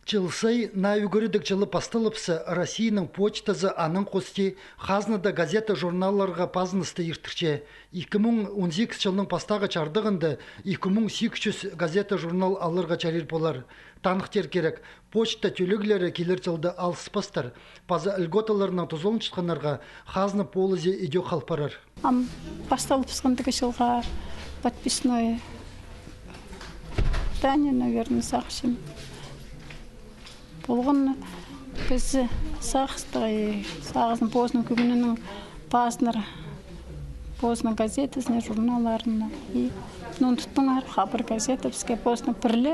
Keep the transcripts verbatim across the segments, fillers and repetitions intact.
Чыл сай наа ӱгредіг чылы пасталыбысса, Россияның почтазы анаң хости хазнада газета-журналларға пазынысты иртірче. Ікі муң он сигіс чылның пастағы чардығында ікі муң сигіс чӱс газета-журнал аларға чарир полар. Таныхтир кирек, почта тӧлеглері килер чылда алыспастар. Паза льготаларнаң тузаланчатханнарға хазна полызы идӧк хал парар. Ам пасталыбысхандағ чылға подписной дань, наверное, сағынчам, полған. Піс сағыстығ, сағызын позының кӧңнінең пазынар, позының газетазына, журналларына. И, ну, туттыңар, «Хабар» газета піске позының пір ле,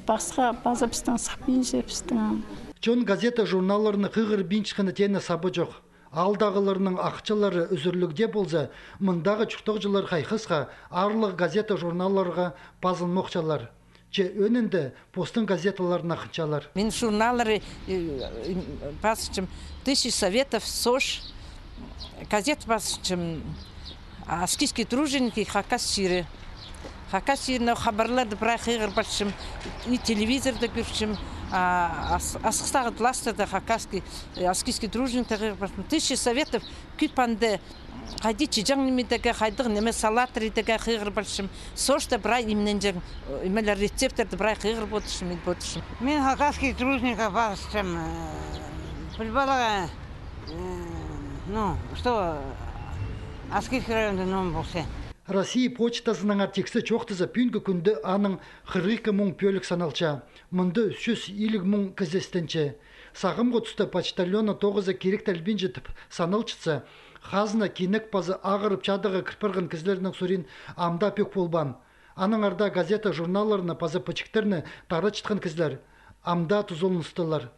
пасха паза пістің сыхпинча, пістің. Чон газета-журналларны хығырбинчатханы теені саба чох. Аалдағыларның ахчалары ӱзӱрліг дее полза, мындағы чуртағҷылар хайхасха, аарлығ газета-журналларға пазынмохчалар. Че ӧӧнінде постың газеталарына хынчалар. Мин журналлары, э, э, пазынчам «Тысяча советов», «СОЖ», газета пазынчам «Аскизские труженики», «Хакас чирі». Хакас чирінең хабарларны прай хығыр парчам, и телевизорда кӧрчем, а, ас-, асхыстағы класстарда хакасский, э, «Аскизские труженики» хығыр парчам. «Тысяча советов» кӧп анда, хайди чиҷең ниме идерге, хайдағ ниме салаттар идерге хығыр парчам. «СОЖ»та прай имненҷең, э, нимелер, рецепттерні прай хығыр полчам, ит полчам. Мин «Хакасский труженикке» пазынчам, э, пілбинчем, э, ну, что, э, Аскизский районда ниме полча. Россия почтазынаңар тиксі чоохтаза, пӱӱнгі кӱнде аның хырых ікі муң пӧлік саналча. Мында ӱс чӱс илиг муң кізі істенче. Сағамғы туста почтальонның тоғызы киректелбинче тіп саналчатса, хазна кинек паза ағырып чадығға кір парған кізілернің сурии ам даа пӧк полбаан. Аннаңар даа газета-журналларны паза пічіктерні таратчатхан кізілер ам даа тузаланыстылар.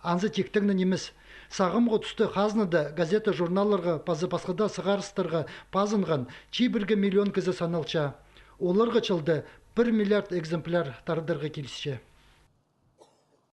Анзы тиктең нимес. Сағамғы туста хазнада газета-журналларға паза пасха даа сығарыстарға пазынған чибіргі миллион кізі саналча. Оларға чылда пір миллиард экземпляр тарадарға килісче.